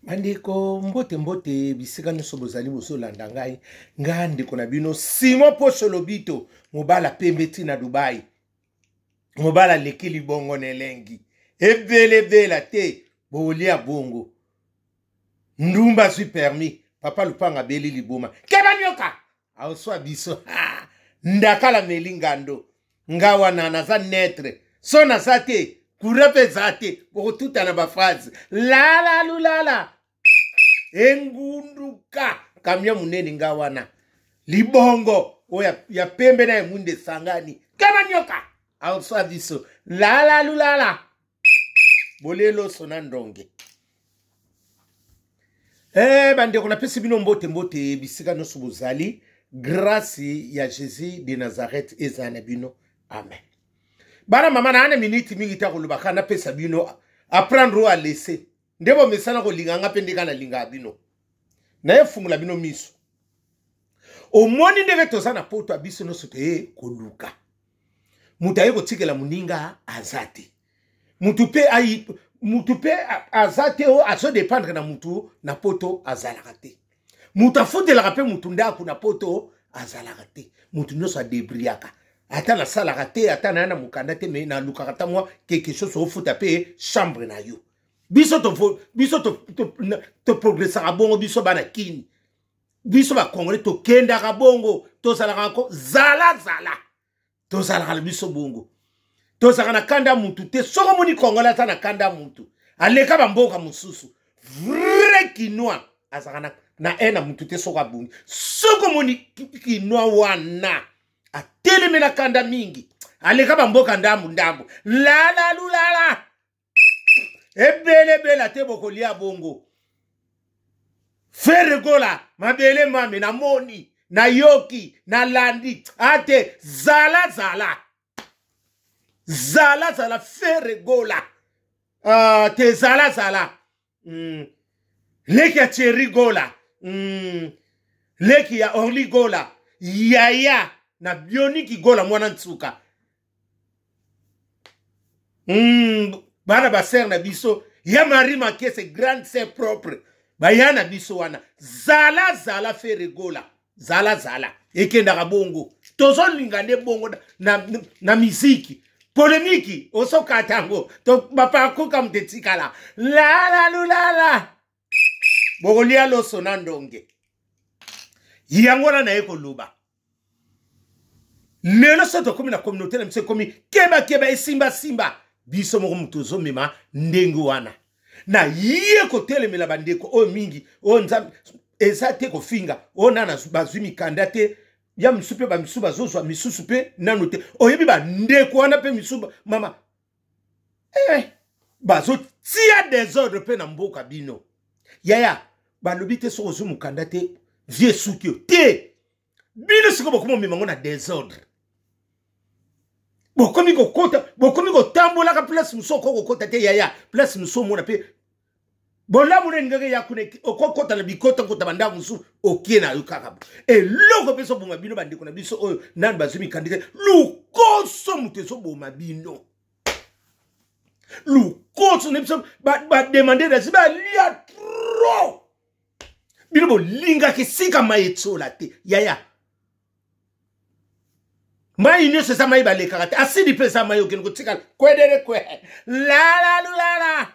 Bandeko, mbote mbote bisika nyonso bozali bozolanda ngai. Ngai ndeko na bino Simon Poso Lobito, mobala pembe ti na Dubai, mobala aleki libongo na elengi ebelebela te, bolia bongo ndumba azwi permis, papa lupanga abeli liboma, keba nyoka aoswa biso ndakala meli ngando nga wana naza netre so naza te kura mpe eza te, bokotutana baphrase lala lulala engunduka kamio monene nga wana libongo oyo ya pembe na ya mwinda esangani kama nyoka aoswa biso lala lulala boleloso na ndonge. Bandeko, napesi bino mbote mbote bisika nyonso bozali. Grâce ya Jésus de Nazareth ezala na bino, amen. Bana mama na ana miniti mingi ta kolobaka, napesa bino apprendre oyo alese nde bomesana kolinga nga mpe ndenge nalingaka bino, nayefungola bino miso. Omoni ndenge toza na poto ya biso nyonso, toye koluka moto aye kotikela moninga aza te, mutu mpe ayi mutu mpe aza te oyo azodépendre na mutu na poto azalaka te, mutu afutelaka mpe mutu ndako na poto azalaka te, mutu nyonso adebriaka. Ata nasalaka te, ata naya na mokanda te, me nalukaka ata mwa quelque chose ofuta mpe chambre na yo. Biso biso toprogressaka bongo, biso bana kini, biso bakongole tokendaka bongo, tozalaka ko zala zala, tozalaka na biso bongo, tozalaka na kanda mutu te. Soki omoni kongole aza na kanda mutu, aleka bamboka mosusu. Vrai kinois azalaka na haine na mutu te. Soki abungi, soki omoni kinois wana atelemi na kanda mingi, aleka bamboka ndambu ndambu, lalalulala ebelebela te, bokolia bongo. Ferregola mabele mame, namoni, nayoki, nalandi ate zala zala zala zala Ferregola te zala zala leki ya Thierry Gola, leki ya Orly Gola, yaya na Bioniki Gola, mwana nsuka, bana basere na biso ya Marie Makese, grande sœur propre, baya na biso wana zala zala. Ferregola zala zala, ekendaka bongo, tozolinga nde bongo na miziki polemiki osokata yango bapakoka moto etikala lalalulala, bokolia loso na ndonge. Yango wana naye koloba lelo, so tokomi na communauté na biso ekomi kebakeba, esimbasimba biso moko, moto ozomema ndenge wana na ye kotelemela bandeko oyo mingi oyo Nzambe eza te kofinga oyo nana bazwi mikanda te ya misusu mpe bamisusu bazozwa misusu mpe nano te. Oyebi bandeko wana mpe misusu mama bazotia desordre mpe na mboka bino. Yaya, balobi te soki ozwi mokanda te vie suki yo te. Bino sikoyo bokomi omema yango na desordre, bokomi kokota, bokomi kotambolaka place mosusu okoki kokota te. Yaya, place mosusu omona mpe bolamu na elingaki ya kuna, okokota na bikotakota bandako mosusu, okie na yo kaka eloko mpe ezoboma bino. Bandeko na biso oyo nanu bazwi mikandi te, lukoso moto ezoboma bino, lukoso na biso bademande dasi balia trop. Bino bolingaka esika mai etsola te. Yaya, mai nyonso eza mai, balekaka te, asidi mpe eza mai, okende kotikala kwedere kwe lalalulala.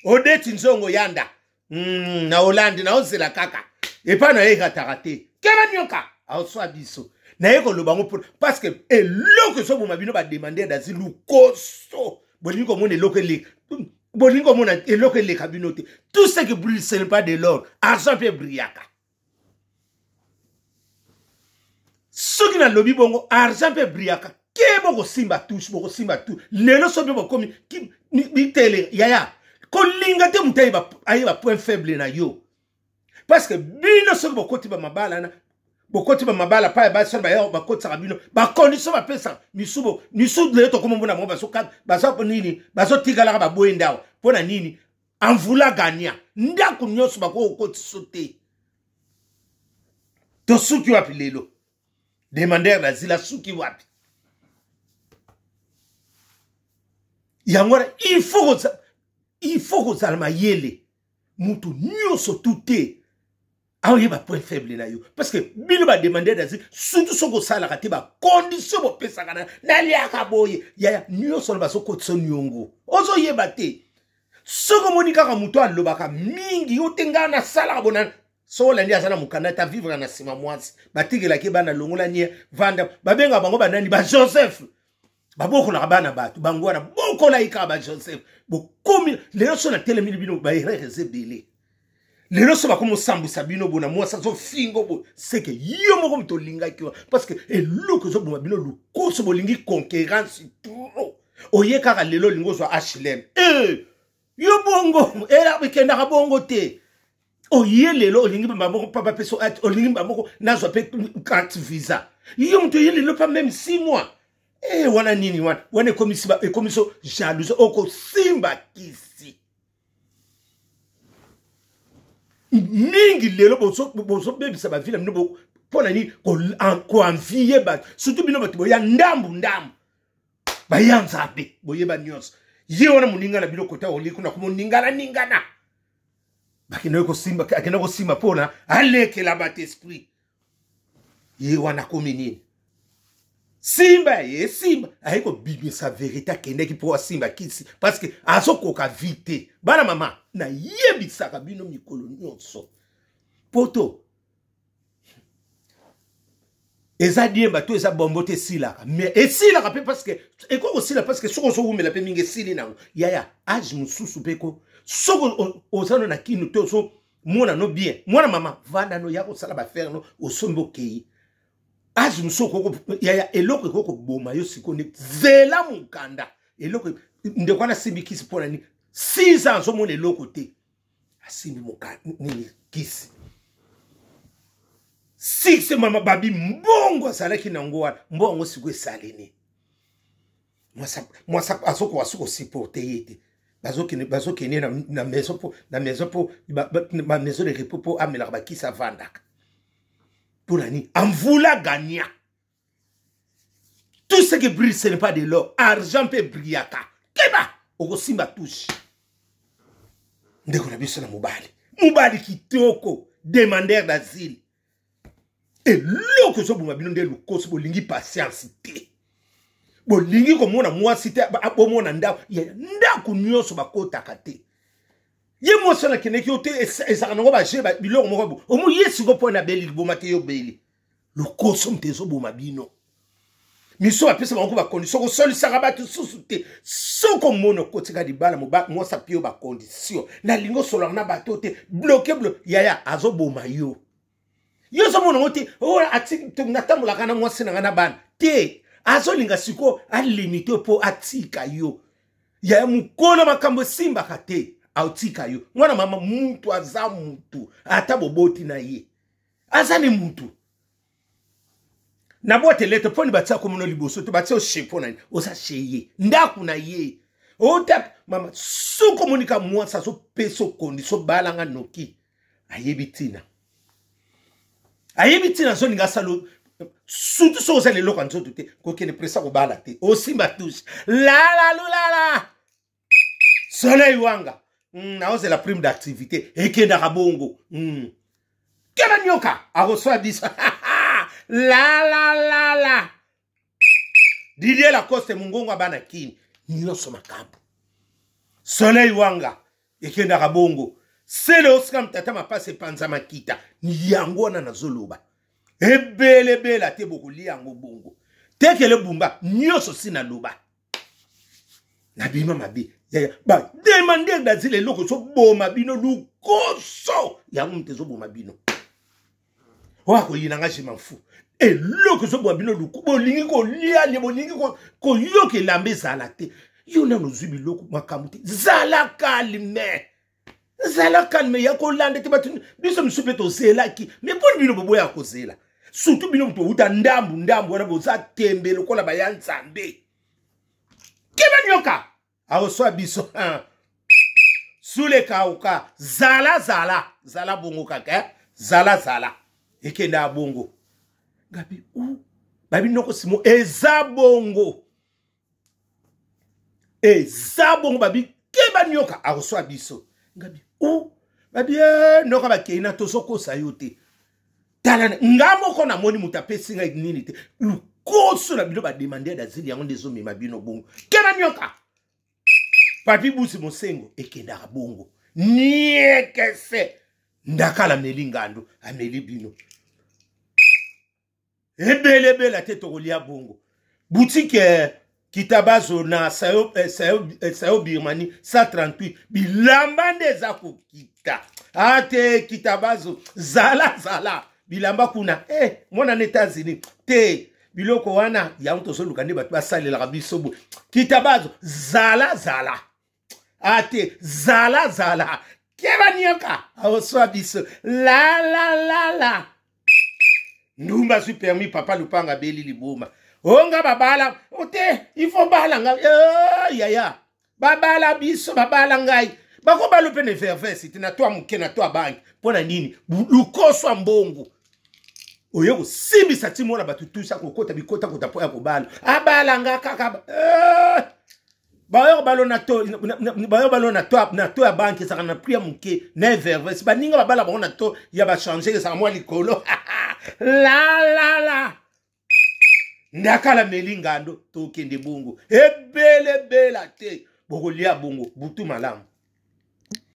Odeti nzongo yanda na Hollande, naozela kaka epai na ye ekataka te, keba nyoka aoswa biso. Naye koloba yango mpona parce que eloko ezoboma bino bademande dazi lukoso. Bolingi komona eloko eleka, bolingi komona eloko eleka bino te. Tout ce qui brille, ce n'est pas de l'or. Argent mpe brillaka. Soki nalobi bongo, argent mpe brillaka ke bokosimba touche, bokosimba tu lelo. So mpe bokomi bitele, yaya, kolinga te moto ayeba point faible na yo, parce que bino soki bokoti bamabala na bokoti bamabala pa ya basi wana, baya bakotisaka bino bacondition, bapesaka misubo misu. Lelo tokoma mona bango bazo nini, bazotikalaka baboye ndawa mpo na nini? Anvula gania ndako nyonso bakoki kokotiso te. Tosuki wapi lelo? Demandeur d'asile asuki wapi? Yango wana il faut kozala mayele. Mutu nyonso tout te aoyeba point faible na yo, parce que bino bademande d'asile, surtout soki osalaka te, bacondition bopesaka na naliaka boye, yaya nyonso wana bazokotisa niongo, ozoyeba te. Soki omoni kaka moto alobaka mingi, yo te, ngai nasalaka bona. Soki olandi, aza na mokanda te, avivre na nsima mwasi, batikelaki bana, longola nie vanda. Babengaka bango banani? Bajoseph. Babokolaka bana bato bango wana, bokolaki kaka bajoseph. Bokomi lelo so natelemili bino, baerreur eza ebele. Lelo so bakomi osambwisa bino bona, mwasi azofingo boye, seke yo moko moto olingaki wana, parce que eloko ezoboma bino, lokoso, bolingi concurrence trop. Oye kaka lelo olingi ozwa HLM, e yo bongo ekendaka bongo te. Oye lelo olingi bamoko mpa bapesa, olingi bamoko nazwa mpe carte visa. Yo moto oye lelo, pa même 6 mois e wana nini wana wana ekomisi jalousie, okosimba kisi mingi. Lelo bozobebisa bavile na bino mpo na nini? Koenvie bato, surtout bino bato boya ndambu ndambu, baya Nzambe, boyeba nyonso. Ye wana moninga na bino kota oli kuna komoningana ningana, bakendaki kosimba, akenda kosimba mpona alekela bato esprit. Ye wana akomi nini? Simba ye simba, aye kobimisa verité. Akendaki mpo asimba kisi parce que azokoka vi te. Bana mama, nayebisaka bino mikolo nyonso, poto eza diemba to eza bombo te, esilaka. Mais esilaka mpe parce que ekoki kosila, parce que soki ozowumela mpe mingi, esili nango. Yaya, age mosusu mpe ko soki oza no na kino te, ozomona no bien. Mwana mama, vanda no, ya kosala bafere no, osombi, okei. Age mosusu okoko, yaya, eloko ekoki koboma yo sikoyo nde zela mokanda. Eloko ndeko wana asimbi kisi mpo na nini? 6 ans azomona eloko te, asimbi nini? Kisi 6. Mama babi, mbongo azalaki nango wana, mbongo yango sikoyo esali nini? Mwasi azokoka soki kosupporte ye te. Bazokende na maison mpo na maison mpo ba maison de repos mpo amelaka bakisi, avandaka. Mpo na nini? Amvula gagna. Tout ce qui brille, ce n'est pas de l'or. Argent mpe brillaka. Keba, okosimba touche. Ndeko na biso na mobali, mobali kitoko, demandeur d'asile, eloko ezoboma bino nde lokoso. Bolingi patience te, bolingi komona mwasi te, bomona ndako. Ndako nyonso bakotaka te. Ye mwasi wana akendeki yo te, ezalaka nango baje biloko moko bo omo ye siko mpo na beli liboma te. Yo beli lokoso moto ezoboma bino. Miso bapesa bango bacondition, kosolisaka bato susu te. Soki omoni okotika libala, mwasi api yo bacondition, nalingi osolaka na bato te, bloke blo, yaya, azoboma yo. Yo ozomona yango te. Oyo natambolaka na mwasi na ngai na bana te, azolinga sikoyo alimite mpo atika yo. Yaya, mokolo makambo esimbaka te, aotika yo. Mwana mama, mutu aza mutu, ata boboti na ye aza ne mutu. Na boite lettre mponi batia komona liboso te, batia oshe mpo na ye, oza she ye ndako na ye ota. Mama, soki omoni ka mwasi azopesa okondiso, balanga noki. Ayebi ntina, ayebi ntina azolinga asala. Surtout soki oza na eloko ya nzoto te, kokende presa kobala te, osimba touche. Lalalulala, soleil wanga, naozela prime d'activité, ekendaka bongo. Keba, nyoka akoswa biso. Lalalala, Didier Lacoste, mongongo ya bana kini nyonso, makambo. Soleil wanga, ekendaka bongo. Sele osika tata mapasi epanza makita yango wana nazoloba ebelebela te, bokolia yango bongo. Tekele bumba nyonso si naloba, nabima mabe. Yaya, bademander d'asile, eloko ezoboma bino lukoso yango moto ezoboma bino. Oyo akoyina nga, je m'en fous. Eloko ezoboma bino luku, bolingi kolia lie, bolingi koyoka elamba ezala te. Yo nano ozwi biloko makambo te, zala calme, zala calme, ya kolanda te. Bato biso misu mpe tozelaki, me mponi bino boboya kozela? Surtout bino moto outa ndambu ndambu wana, boza tembe lokola baya Nzambe. Keba, nyoka akoswa biso. Sule kauka, zala zala zala bongo kaka, eh? Zala zala, ekenda ya bongo. Gabi u babi noko simo, eza bongo, eza bongo. Babi keba, nyoka akoswa biso. Ngabi u. Babi eh, noka bakei na tozokosa yo te. Tala nga moko namoni moto apesi ngai nini te. Lukoso na bino bademande ya dazili yango nde ezomema bino bongo. Kena nyoka. Papi Busi Mosengo ekendaka bongo. Niekese. Ndakala ameli ngando, ameli bino. Ebele ebele te tokolia bongo. Boutique eh, Kitabazo na Sayo, eh, Sayo, eh, Sayo Birmanie 138 bilamba nde eza kokita. Ate ah, Kitabazo zala zala bilamba kuna eh, mwana na États-Unis te biloko wana yango tozoluka nde bato basalelaka biso boye. Kitabazo zala zala ate zala zala keba nioka aoswa biso la la la la ndumba azwi permis papa lupanga abeli liboma onga babala ote il faut bala nga eh, yaya babala biso babala ngai bakobala mpe na evervese te na to ya moke na to ya banki mpo na nini lukoso ya mbongo oye kosimbisa ti mwana bato tusa kokota bikotakota mpo ya kobala abala nga kaka eh! bayo balona to bayo balona to na to ya banque ezalaka na prix ya moke na everves baninga babala bango na to ya bachange ezalaka mwa likolo la la la ndakala meli ngando tokende bongo ebelebela te bokolia bongo butu malamu.